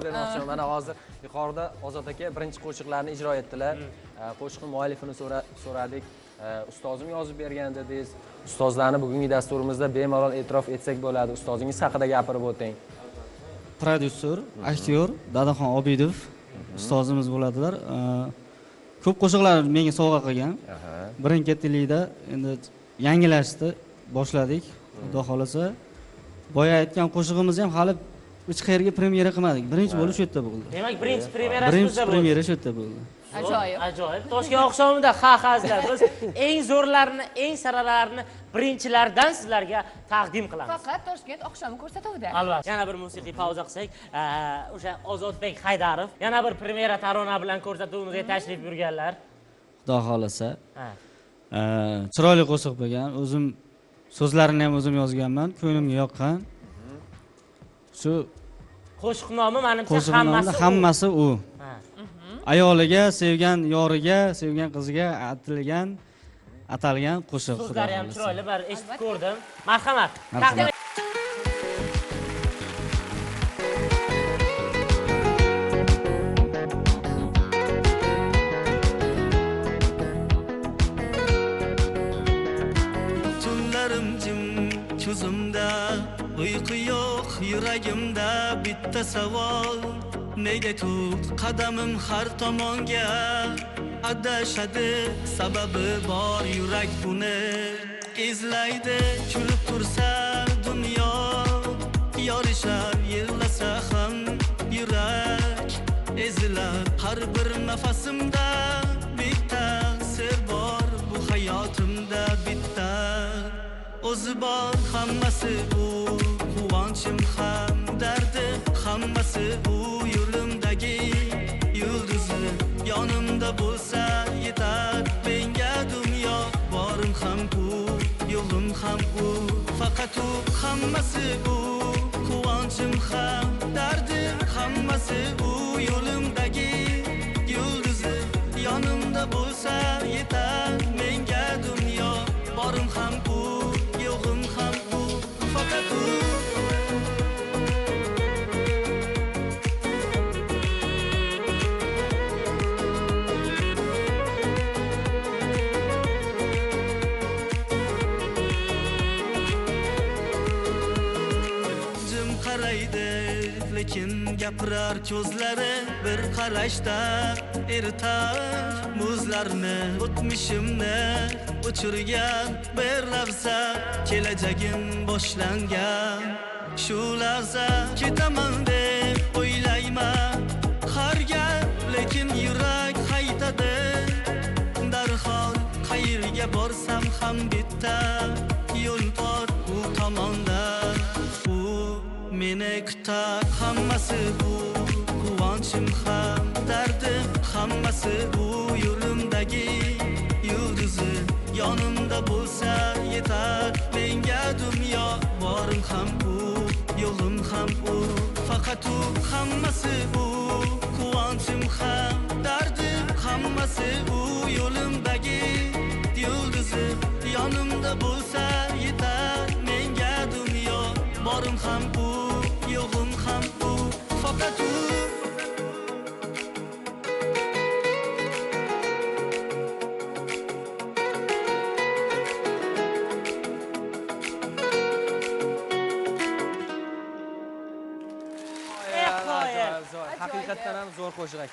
Bermoqchiman. Mana hozir yuqorida Ozod aka birinchi qo'shiqlarni ijro etdilar. Qo'shiqning muallifini so'radik. Ustozim yozib bergan dedingiz. Ustozlarni bugungi dasturimizda bemalol e'tirof etsak bo'ladi. Ustozingiz haqida gapirib o'ting. Prodyuser, aktyor Dadaxon Obidov ustozimiz bo'ladilar. Ko'p qo'shiqlar menga sovg'a qilgan. Birin-ketinlikda endi yangilashni boshladik. Xudo xolasa. Boya aytgan qo'shig'imiz ham hali hech qayerga premyera qilmadik. Birinchi bo'lib shu yerda bo'ldi. Demak, birinchi premyerasi bizda bo'ldi. Birinchi premyera shu yerda bo'ldi. Ajoyib. Ajoyib. Toshkent oqshomida ha-hazlar. Biz eng zo'rlarini, eng saralarini birinchilardan sizlarga taqdim qilamiz. Faqat Toshkent oqshomi ko'rsatuvida. Albatta. Yana bir musiqiy pauza qilsak, o'sha Ozodbek Haydarov yana bir premyera tarona bilan ko'rsatuvimizga tashrif buyurganlar. Xudo xolasa. Chiroyli qo'shiq bo'lgan. O'zim so'zlarini ham o'zim yozganman, ko'nglimga yoqqan. Shu qo'shiq nomi menimcha hammasi u. Ayoliga, sevgan yoriga, sevgan qiziga atalgan qo'shiq. So'zlari ham chiroyli, bari eshitib ko'rdim. Marhamat. Taqdim. Tunlarim jim ko'zimda, uyqu yo'q yuragimda, bitta savol. Nega ko'p qadamim har tomonga adashadi, sababi bor yurak buni izlaydi. Kulib tursa dunyo yorishar, yig'lasa ham yurak ezilar. Har bir nafasimda bitta sir bor, bu hayotimda bitta o'zi bor. Hammasi u quvonchim ham dardim, hammasi u yo'limdagi yulduzi. Yonimda bo'lsa yetar menga dunyo, borim ham u, yo'g'im ham u, faqat u. Hammasi u quvonchim ham dardim, hammasi u yo'limdagi yulduzi. Yonimda bo'lsa yetar menga dunyo, borim ham u, yo'g'im ham u, faqat u. Lekin gapirar ko'zlari bir qarashda eritar muzlarni. O'tmishimni o'chirgan bir lahza, kelajagim boshlangan shu lahza. Ketaman deb o'ylayman har gal, lekin yurak qaytadi darhol. Qayerga borsam ham bitta yo'l bor u tomonda, u meni kutar. Hammasi u quvonchim ham dardim, hammasi u yo'limdagi yulduzi. Yonimda bo'lsa yetar menga dunyo, borim ham u, yo'g'im ham u, faqat u. Hammasi u quvonchim ham dardim, hammasi u yo'limdagi yulduzi. Yonimda bo'lsa yetar menga dunyo, borim ham u, yo'g'im ham u, faqat u. Haqiqatdan ham zo'r qo'shiq ekan.